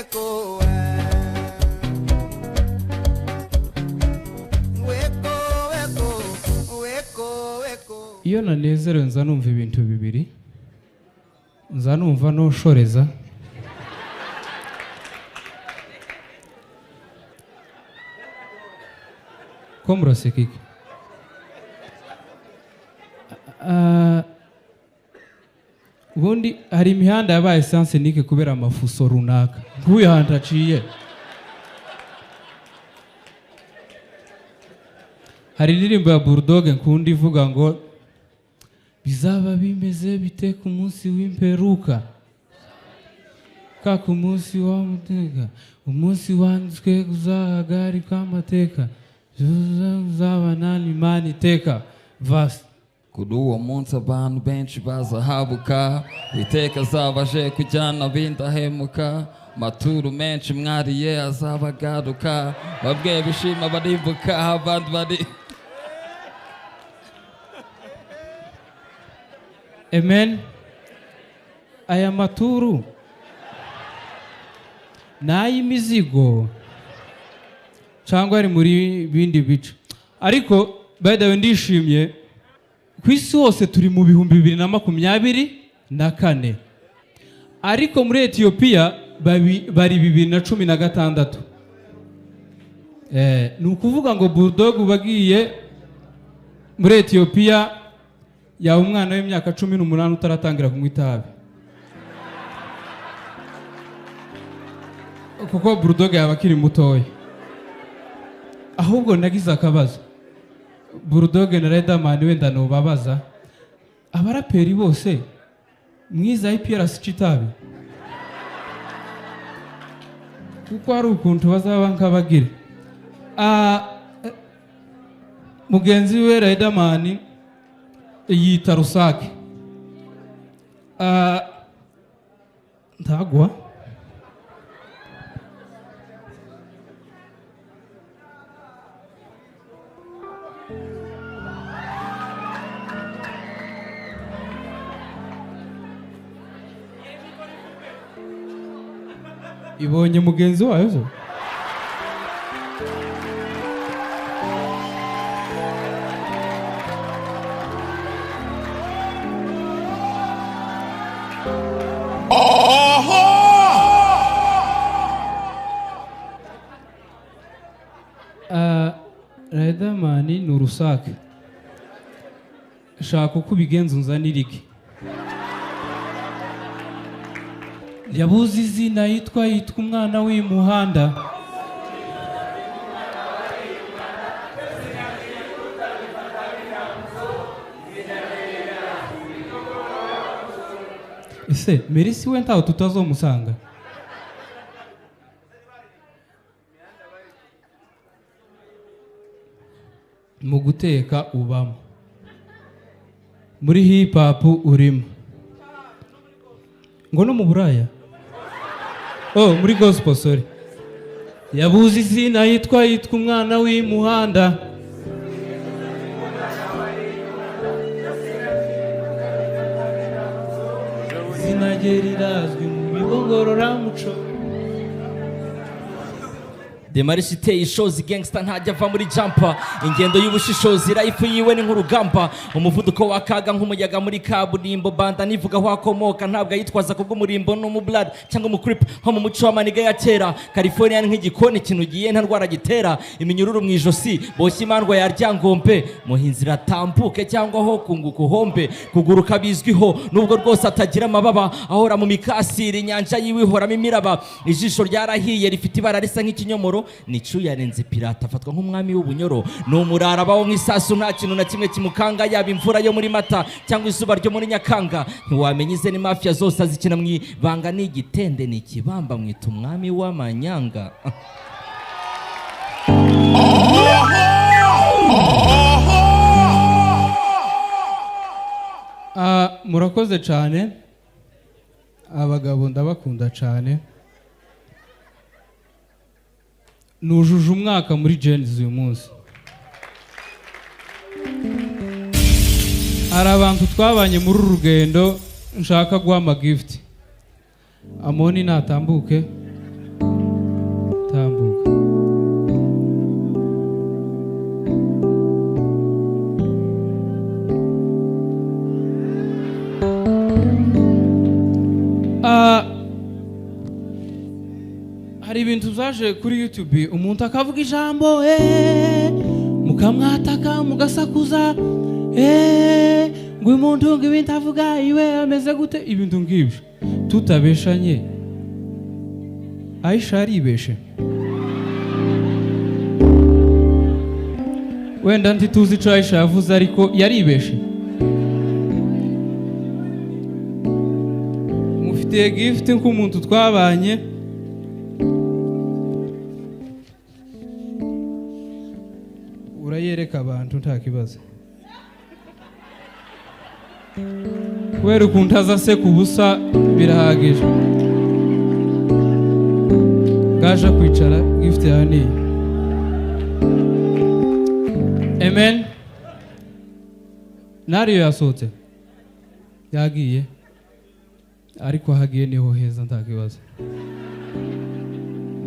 weko weko weko weko weko. Iyo nanezerewe nza numva ibintu bibiri, nza numva noshoreza, ko muraseka iki? Ah, ubundi hari imihanda yabaye sens unique kubera amafuso runaka, nk'uyu hantu aciye. Hari indirimbo ya Bulldog nkunda ivuga ngo bizaba bimeze bite ku munsi w'imperuka, ka ku munsi w'amateka, umunsi wanditswe uzahagarikwa amateka, uzabana n'Imana iteka. Vasi. Kuri uwo munsi abantu benshi bazahabuka, Uwiteka azaba aje kujyana ab'indahemuka, maturu menshi mwariye azabagaruka, bamwe bishima barimbuka, abandi bari Amen. Aya maturu ni ay'imizigo cyangwa ari muri bindi bice? Ariko by the way, ndishimye. Ku isi hose turi mu 2024, ariko muri Etiyopiya bari 2016. Ni ukuvuga ngo Bulldog bagiye muri Etiyopiya yaba umwana w'imyaka 18 utaratangira kunywa itabi, kuko Bulldog yaba akiri mutoya. Ahubwo nagize akabazo, Bulldog na Riderman, wenda nubabaza abaraperi bose mwiza IPRC itabi, kuko hari ukuntu bazaba nk'abagira. Ah, mugenzi we Riderman yita rusake. Ah, ntagwa. Ibonye mugenzi wayo zo. Ah, Riderman ni urusake, shaka uko ubigenza unzanire iki. Yabuze izina yitwa umwana w'imuhanda. Ese Merisi we ntawe tutazomusanga? Mu guteka ubamo, muri hip hop urimo, ngo no mu buraya, oh, muri gospel, sorry. Yabuze izina yitwa umwana w'imuhanda. Izina rye rirazwi mu bigo ngororamuco. Demarisi iteye ishozi, gangsta ntajya ava muri jumper, ingendo y'ubushishozi, life yiwe ni nk'urugamba, umuvuduko wakaga nk'umuyaga muri kaburimbo. Banda nivuga aho akomoka, ntabwo ayitwaza kubw'umurimbo n'umublad cyangwa umucrip nko mu muco w'amaniga ya kera. California ni nk'igikoni, ikintu ugiye nta ndwara gitera, iminyururu mu ijosi boshye imandwa ya Ryangombe, muhinzi ratambuke cyangwa aho kunguka uhombe. Kuguruka bizwiho nubwo rwose atagira amababa, ahora mu mikasire, inyanja yiwe ihoramo imiraba, ijisho ryarahiye rifite ibara risa nk'ikinyomoro, nicu yarenze pirata, afatwa nk'umwami w'ubunyoro, ni umurara abaho nk'isasu, nta kintu na kimwe kimukanga, yaba imvura yo muri Mata cyangwa izuba ryo muri Nyakanga, ntiwamenya ize ni mafia zose azikina mu ibanga, ni igitende ni ikibamba, mwita umwami w'amanyanga. Ah, murakoze cyane abagabo, ndabakunda cyane. Nujuje umwaka muri Gen-Z uyu munsi. Hari abantu twabanye muri uru rugendo nshaka guha amagift. Amoni natambuke. Hari ibintu byaje kuri YouTube, umuntu akavuga ijambo mukamwataka, mugasakuza, ngo uyu muntu ngo ibintu avuga iwe ameze gute, ibintu ngibyo tutabeshanye. Aisha yaribeshe, wenda ntituzi ico Aisha yavuze, ariko yaribeshe. Mufitiye gift nk'umuntu twabanye. Urayereka abantu nta kibazo, kubera ukuntu aza aseka ubusa birahagije. Gaje kwicara, gift yawe ni iyi. Amen. Nariyo yasohotse yagiye, ariko ahagiye niho heza, nta kibazo,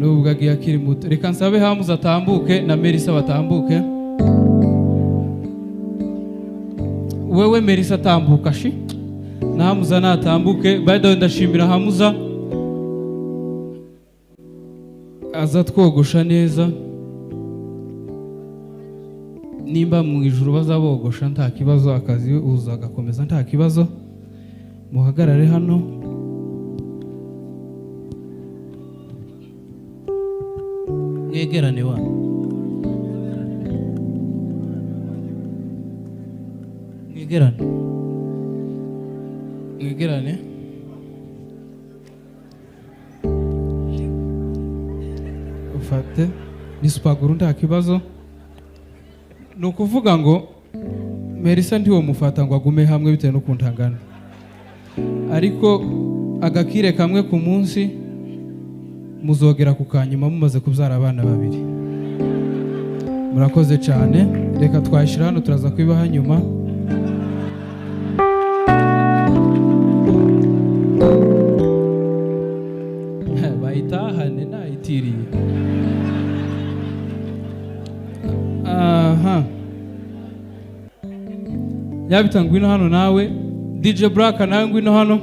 nubwo agiye akiri muto. Reka nsabe Hamuza atambuke na Melissa batambuke. Wewe Melissa atambuka shi, na Hamuza natambuke. By the way, ndashimira Hamuza, aza twogosha neza. Nimba mu ijuru bazabogosha nta kibazo, akazi uza agakomeza nta kibazo. Muhagarare hano. Mwegerane wa mwegerane, mwegerane. Ufate ni supaguru nta kibazo. Ni ukuvuga ngo Melissa ntiwomufata ngo agume hamwe bitewe n'ukuntu angana, ariko agakire kamwe ku munsi muzogera ku kanyuma mumaze kubyara abana babiri. Murakoze cyane, reka twashyira hano, turaza kwibaha nyuma. Bayitahane nayitiriye. Aha yabita, ngwino hano nawe. DJ Black nawe ngwino hano.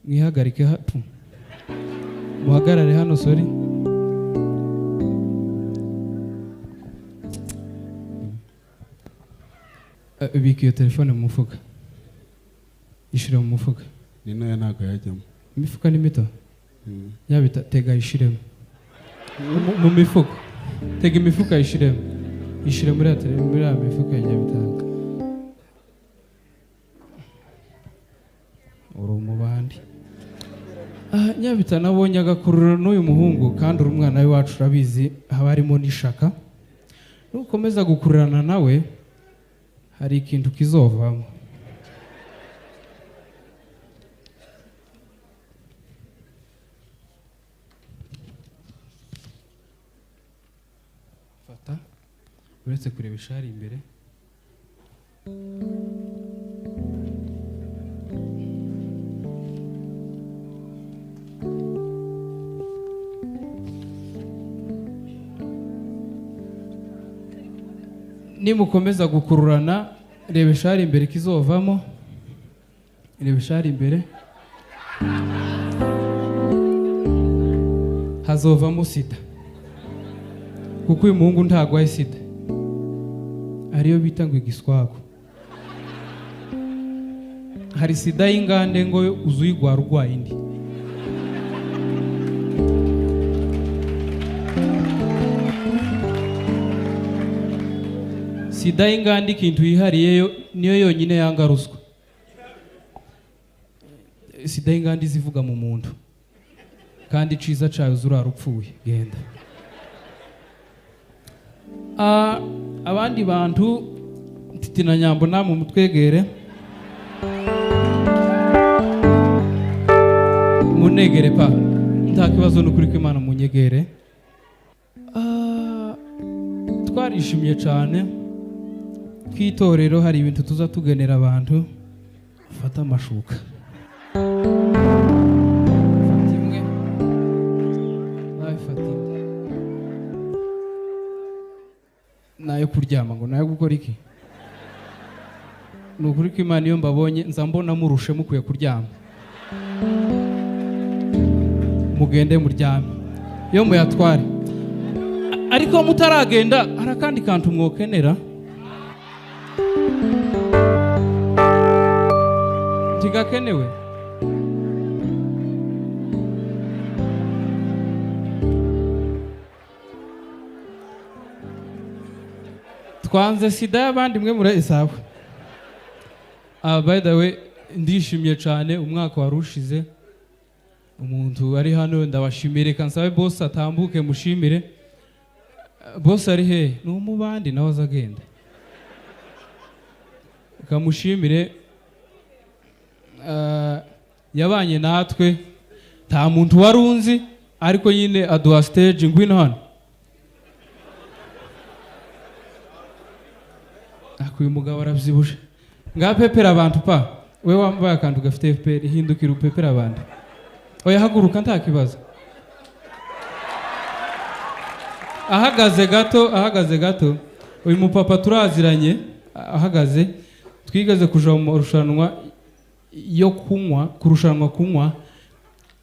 Mwihagarike hapu, muhagarare hano, sorry. Bika iyo telefone mu mufuka, ishyire mu mufuka. Ni nayo ntabwo yajyamo. Imifuka ni mito. Yabita, tega ishiremo mu mifuka, tega imifuka ishiremo, ishire muri ya mifuka ya Nyabitanga. Uri umubandi. Nyabita nabonye agakurura n'uyu muhungu, kandi uri umwana w'iwacu urabizi, haba harimo n'ishaka. Nukomeza gukururana nawe hari ikintu kizovamo. Fata, uretse kureba ishari imbere. Nimukomeza gukururana, reba ishari imbere kizovamo, reba ishari imbere hazovamo sida, kuko uyu muhungu ntagwaye sida, ariyo bita ngo igiswago. Hari sida y'ingande ngo uzuyigwara urwaye indi. Sida y'ingande ikintu yihariyeyo niyo yonyine yanga ruswa. Sida y'ingande izivuga mu muntu, kandi iciza cayo uzurara upfuye. Genda. Abandi bantu Titi na Nyambo namwe mutwegere, munegere pa, nta kibazo n'ukuri kw'Imana, munyegere. Twarishimye cyane kw'itorero, hari ibintu tuza tugenera abantu. Fata amashuka, fata imwe nawe, fata indi, nayo kuryama ngo nayo gukora iki. Ni ukuri kw'Imana iyo mbabonye nza mbona murushe mukwiye kuryama. Mugende muryame yo muyatware. Ariko mutaragenda hari akandi kantu mwokenera ntigakenewe. Twanze sida y'abandi mwe murayisawe. By the way, ndishimye cyane umwaka warushize umuntu ari hano ndabashimire. Kansabe boss atambuke mushimire. Boss ari he? Ni umubandi nawe azagenda kamushimire. Yabanye natwe nta muntu warunzi ariko nyine aduha stage. Ngwino hano. Akuyu mugabo aravyibushe. Ngapepera abantu pa. We wambaye akantu gafite FPR hindukira upepera abantu. Oya haguruka nta kibazo. Ahagaze gato, ahagaze gato. Uyu mupapa turaziranye ahagaze. Twigeze kuja mu marushanwa yo kunywa, kurushanwa kunywa.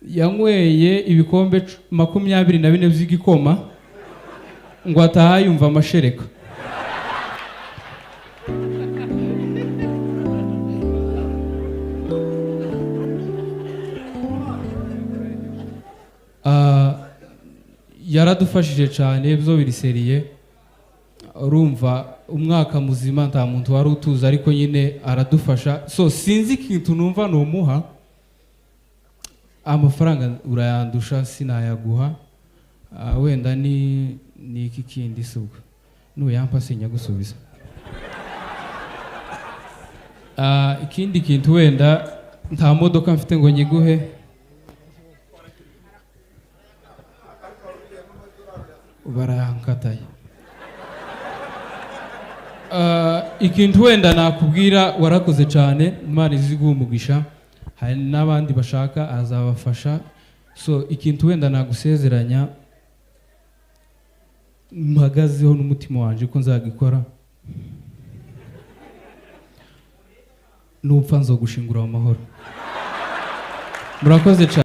Yanyweye ibikombe 24 by'igikoma ngo ataha yumva amashereka. Yaradufashije cyane byo biriseriye. Urumva umwaka muzima nta muntu wari utuza ariko nyine aradufasha. So sinzi ikintu numva numuha. Amafaranga urayandusha sinayaguha. Wenda ni iki kindi subwo nuyampa sinyagusubiza. Ikindi kintu wenda nta modoka mfite ngo nyiguhe. Barankataye. Ikintu wenda nakubwira warakoze cyane, Imana iziguha umugisha. Hari n'abandi bashaka azabafasha. So ikintu wenda nagusezeranya mpagazeho n'umutima wanje ko nzagikora, nupfa nzogushingura amahoro. Murakoze cyane.